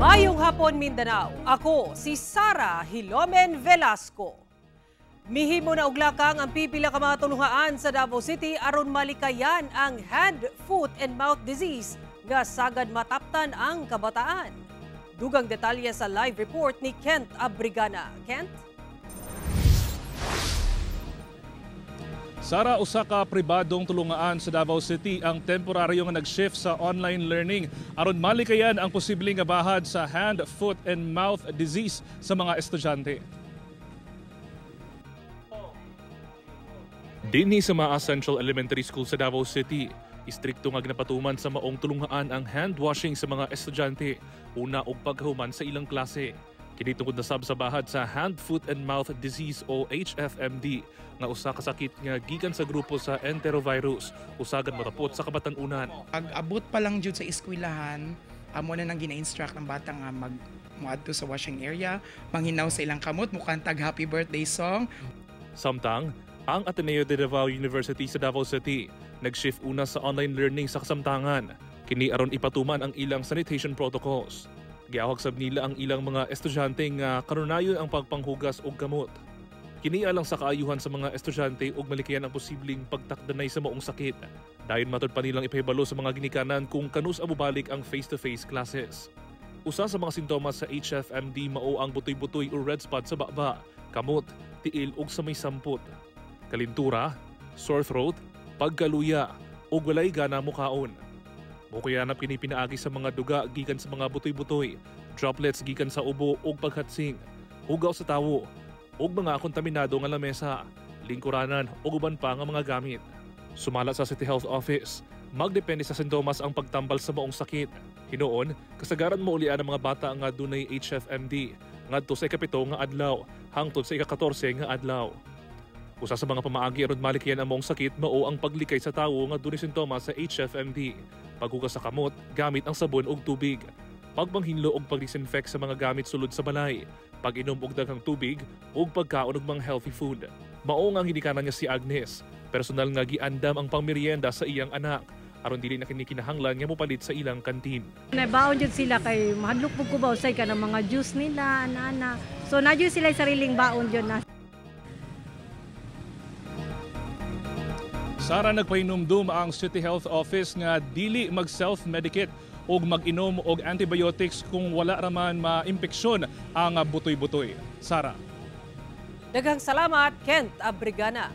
Maayong hapon, Mindanao. Ako si Sara Hilomen Velasco. Mihimo na og lakang ang pipila ka mga tulungaan sa Davao City aron malikayan ang hand, foot and mouth disease nga sagad mataptan ang kabataan. Dugang detalye sa live report ni Kent Abrigana. Kent? Sara, usa ka pribadong tulungaan sa Davao City ang temporaryo nga nag-shift sa online learning aron malikayan ang posibleng nga bahad sa hand, foot and mouth disease sa mga estudyante. Dinhi sa Maa Central Elementary School sa Davao City, istrikto nga ginapatuman sa maong tulungaan ang hand washing sa mga estudyante una og pagkahuman sa ilang klase. Kini tungod nasab sa bahad sa hand, foot and mouth disease o HFMD nga usa ka sakit nga gikan sa grupo sa enterovirus, usagan matapot sa kabatan-unan. Pag abot pa lang jud sa eskwelahan, amo na nang gina-instruct ang bata nga mag moadto sa washing area, manghinaw sa ilang kamot, mukantag happy birthday song. Samtang, ang Ateneo de Davao University sa Davao City nag-shift una sa online learning sa kasamtangan. Kini aron ipatuman ang ilang sanitation protocols. Giawhag sab nila ang ilang mga estudyante nga kanunayon ang pagpanghugas og kamot. Kini alang sa kaayuhan sa mga estudyante ug malikayan ang posibleng pagtakdanay sa maong sakit. Dayon matud pa nilang ipahibalo sa mga ginikanan kung kanus mobalik ang face-to-face classes. Usa sa mga sintomas sa HFMD mao ang butoy-butoy o red spot sa baba, kamot, tiil ug sa may sampot. Kalintura, sore throat, pagkaluya ug walay gana mukaon. Mukuyanap kini pinaagi sa mga duga gikan sa mga butoy-butoy, droplets gikan sa ubo ug paghatsing, hugaw sa tawo, ug mga kontaminado nga lamesa, lingkuranan ug uban pa nga mga gamit. Sumala sa City Health Office, magdepende sa sintomas ang pagtambal sa maong sakit. Hinuon, kasagaran maulian ang mga bata nga dunay HFMD ngadto sa 7 nga adlaw hangtod sa 14 nga adlaw. Usa sa mga pamaagi aron malikayan ang maong sakit mao ang paglikay sa tawo nga dunay sintomas sa HFMD, paghugas sa kamot gamit ang sabon ug tubig, pagpanghinlo ug pagdisinfect sa mga gamit sulod sa balay, pag-inom og daghang tubig ug pagkaon og mga healthy food. Mao nga ang ginikanan niya si Agnes, personal nga giandam ang pangmeryenda sa iyang anak aron dili na kini kinahanglan nga mopalit sa ilang kantin. Nabaon jud sila kay mahadlok pud ko ba usay kanang mga juice nila ana. So na jud sila sariling baon jud na. Sara, nagpahinumdum ang City Health Office nga dili mag-self-medicate o mag-inom og antibiotics kung wala raman maimpeksyon ang butoy-butoy. Sara. Daghang salamat, Kent Abrigana.